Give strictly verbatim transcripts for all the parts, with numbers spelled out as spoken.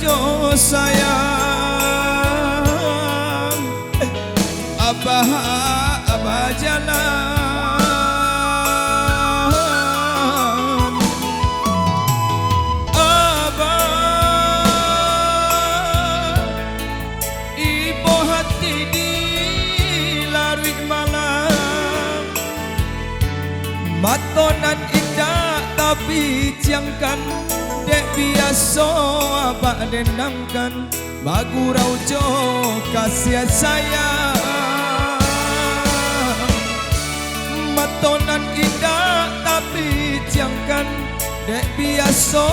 Yo sayang, Abah, Abah jalan. Abah, ibo hati di laruik malam. Mato nan indak tabiciangkan, dek biaso abak dendangkan, bagurau jo kasiah sayang. Mato nan indak tabiciangkan, dek biaso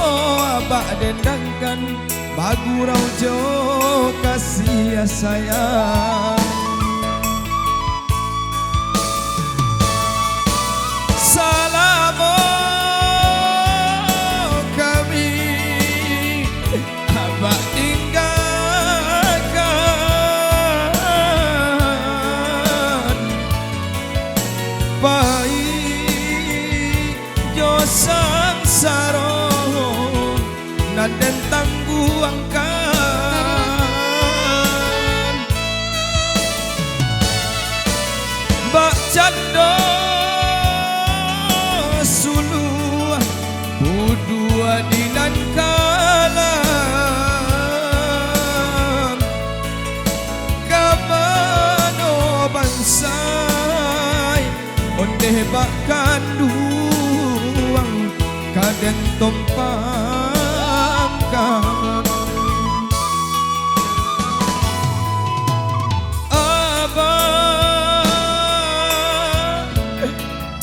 abak dendangkan, bagurau jo kasiah sayang. Salamo kami abak tinggakan, pai jo sansaro nan den tangguangkan. Bak cando suluah, budua di nan kalam, ka mano bansai ondeh bak kanduang ka den tompangkan. Abah,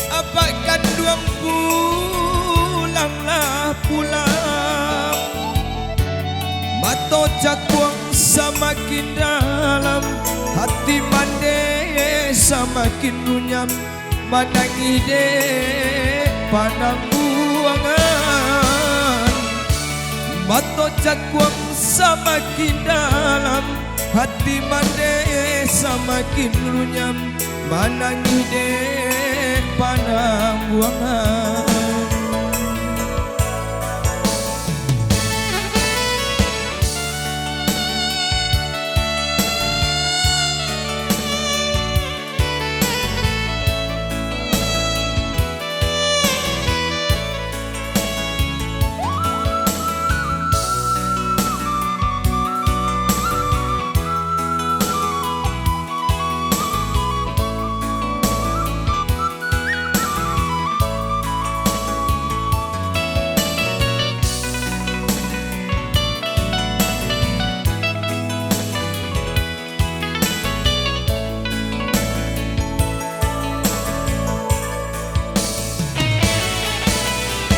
abak kanduang pulanglah pulang. Mato cakuang samakin dalam, hati mandeh samakin runyam, manangih dek panangguangan. Mato cakuang samakin dalam, hati mandeh samakin runyam, manangih dek panangguangan.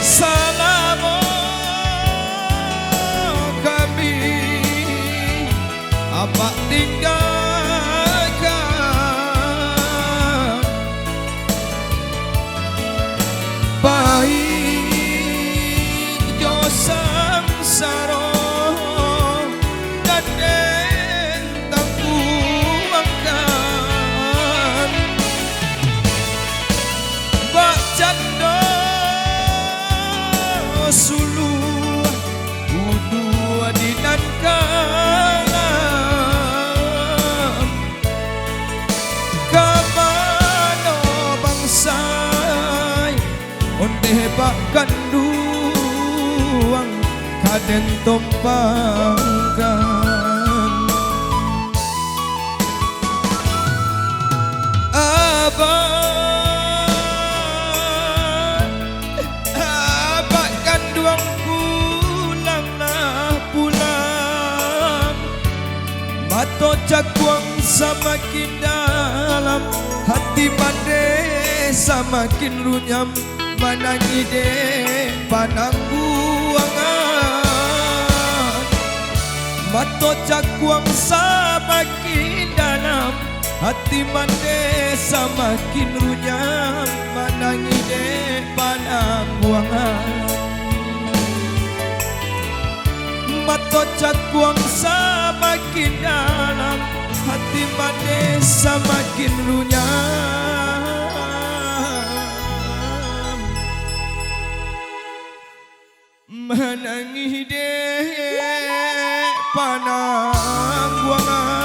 Salamo kami abak tinggakan, pai jo sansaro nan den tangguangkan. Bak cando suluah, budua di nan kalam, ka mano bansai ondeh bak kanduang ka den tompangkan. Abah, abak kanduang pulanglah pulang. Mato cakuang samakin dalam, hati mandeh samakin runyam, manangih dek panangguangan. Mato cakuang samakin dalam, hati mandeh samakin runyam, manangih dek panangguangan. Mato cakuang samakin dalam, hati mandeh samakin runyam, manangih dek panangguangan.